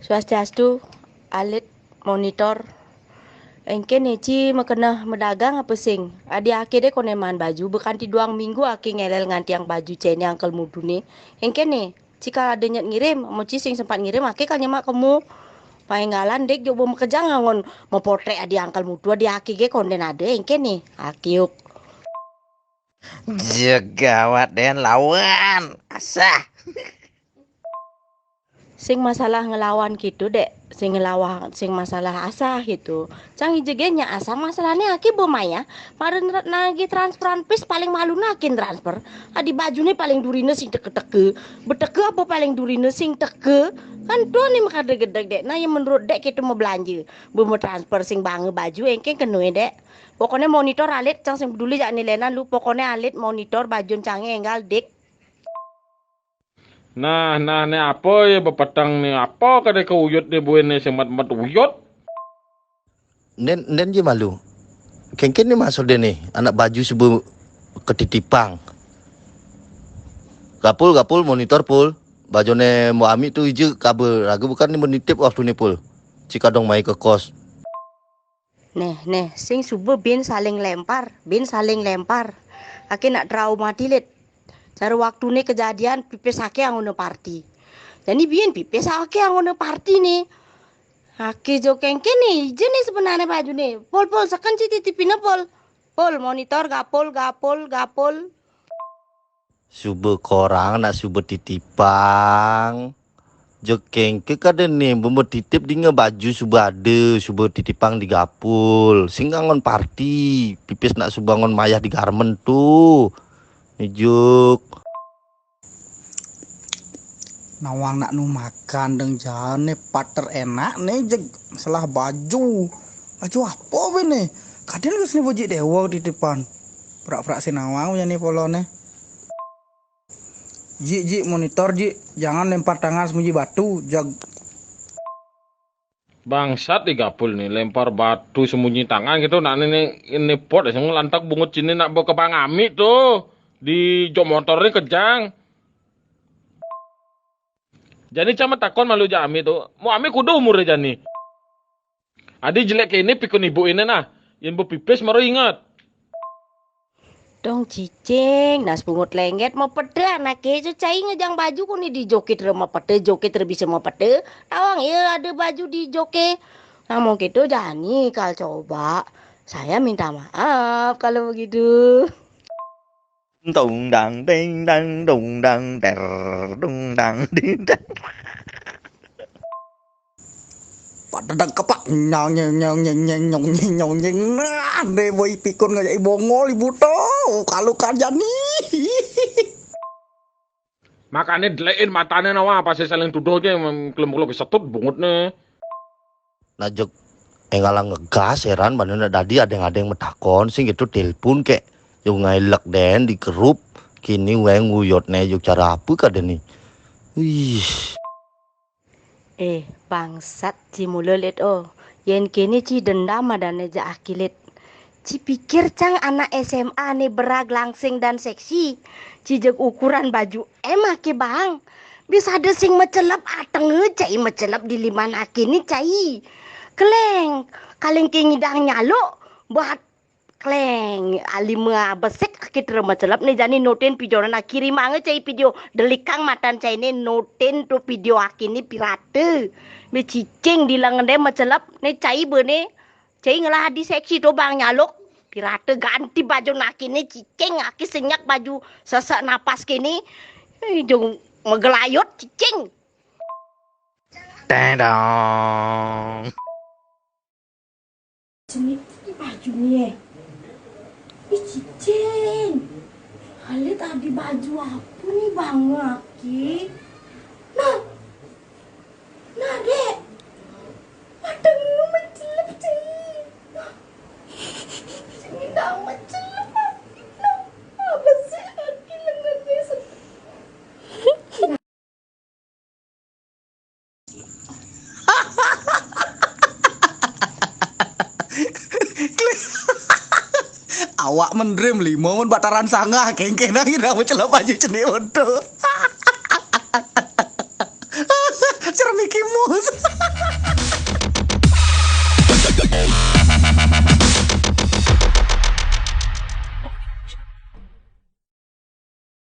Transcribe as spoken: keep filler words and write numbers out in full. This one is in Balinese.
Swastiastu, alit, monitor. Engkene ci makeneh madagang apa sing? Adi ake de kone maan baju, bekanti duang minggu ake ngelel ngantiang baju cene angkel mudune. Engkene, ci kal ade nyet ngirim, mo ci sing sempat ngirim, ake kal nyemak kemu. Paenggalan dek jok bo makejang angon mepotrek adi angkel mudu, adi ake ge konden ade, engkene. Ake yuk. Jegawat den lawan. Asah. Sing masalah ngelawan gitu, Dek. Sing ngelawan, sing masalah asah gitu. Cang ije ge nya asah masalahne ake bo maya. Maren nagih transferan pis paling malu nakin transfer. Adi bajune paling durine sing teke-teke. Beteke apa paling durine sing teke? Kan tuh nih makade gedeg, Dek. Nah, yang menurut Dek kita mau belanja. Bo mau transfer sing bange baju engke kenue, Dek. Pokoknya monitor alit, cang sing peduli jak nilenan lu. Pokoknya alit monitor bajun cange enggal, Dek. Nah, nah, ne apa ya bepeteng ne? Apa kade ke uyut ne buin ne semet-met uyut? Nden, nden je malu. Kengken ne maksud ne, anak baju suba ketitipang. Gapul, gapul, monitor, Pul. Bajone Mbok Ami tu ije kabe ragu bukan ne menitip waktu ne, Pul. Cikadong mai ke kos. Neh, neh, sing suba bin saling lempar, bin saling lempar. Ake nak trauma tilit. Cara waktu ne kejadian pipis ake anggone parti. Jani bien pipis ake anggone parti ne. Ake jo kengken ne, ije ne sebenarnya baju ne. Pol, pol, seken ci titipin ne, pol. Pol, monitor, gapol, gapol, gapol. Suba korang nak suba titipang. Jekeng ke kada ni bumbu titip dinga baju suba ada, suba titipang di gapul. Sing ngon parti, pipis nak suba ngon mayah di garmen tu. Nijuk. Nawang nak nu makan deng jane pater enak ne jeg selah baju. Baju apa be ne? Kadin ke sini bojik dewa titipan. Prak-prak si nawang punya ni polone. Jik, jik, monitor, jik. Jangan lempar tangan sembunyi batu, jag. Bangsat di gapul nih, lempar batu sembunyi tangan gitu. Nah, ini, ini pot ya, lantak bungut sini nak bawa ke Bang Ami tuh. Di jok motor nih kejang. Jani cama takon malu ja Ami tuh. Mau Ami kuda umur jani. Adi jelek ke ini pikun ibu ini nah. Yang bepipis maro ingat. Dong cicing, nas bungut lengget mau pete anak ke, cai ngejang baju ku ni di joket re mau pete, joket re bisa mau pete. Tawang ya ada baju di joket. Namun gitu jani kal coba. Saya minta maaf kalau begitu. Dung dang ding dang dung dang der dung dang ding dang. Pada dang kepak nyong nyong nyong nyong nyong nyong nyong nyong nyong. Nah, deh boy pikun ngajak bongol ibu to. Kalau kerja nih. Makane delekin matane nawa pas saling tuduh aja kelem-kelem setut bungut ne. Najek enggalang ngegas heran bane nak dadi adeng-adeng metakon sing gitu telepon kek. Yo ngailek den di grup kini weng wuyot ne yo cara apa kade ni. Wih. Eh, bangsat ci mula lit oh. Yen kene ci dendam adane ja akilit. Ci pikir cang anak S M A ne berag langsing dan seksi. Ci jeg ukuran baju M ake bang. Bisa ada sing mecelep ateng cai mecelep di liman ake ni cai. Keleng, kaleng ke ngidang nyaluk, buat kleng, alima besek ake terima celep ne jani noten video na kirim ange cai video delikang matan cai ne noten tu video ake ni pirate. Me cicing di lengan de mecelep ne cai bene. Cai ngelah di seksi tu bang nyaluk. Pirate ganti baju naki ni cicing ake senyak baju sesak napas kini. Eh, jong megelayut cicing. Tedong. Jenis ini baju ni eh. Ih cicing. Kali tadi baju apa ni bang aki? Nah. Nah dek. Padang lu mencelep cai. Nah. Cai dah mencelep aki. Nah. Apa sih aki lengan biasa? Awak mendrim lima mun bataran sangah kengkena ngira mencelep baju cenik oto. Cermiki mus.